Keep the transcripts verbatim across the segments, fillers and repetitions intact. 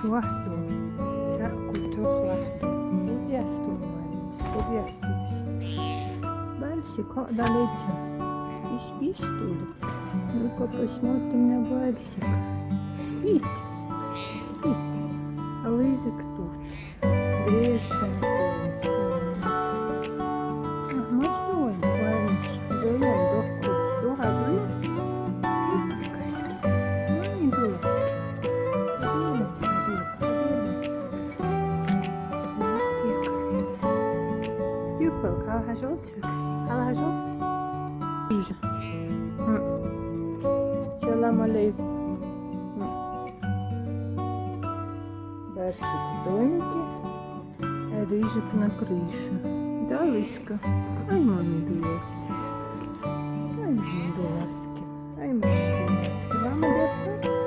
Чувахту, чакку, чухлахту. Будясту, будясту. Барсик, хо, далеце. Ис, ис, туду. Ну-ка посмотрим на Барсик. Спит. Спит. А лызик тут. Греется на солнышке. А, можно он, Барсик? Да я, да, что, а, да? Ай, дуласки. Тюпал, калахажол, сюк. Калахажол. Южа. Салам алейкум. Барсик в домике, а рыжик на крыше. Да, Лиска? Ай, мами, дуласки. Ай, мами, дуласки. Ай, мама, мама, мама, мама.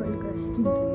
Ой, гостинка.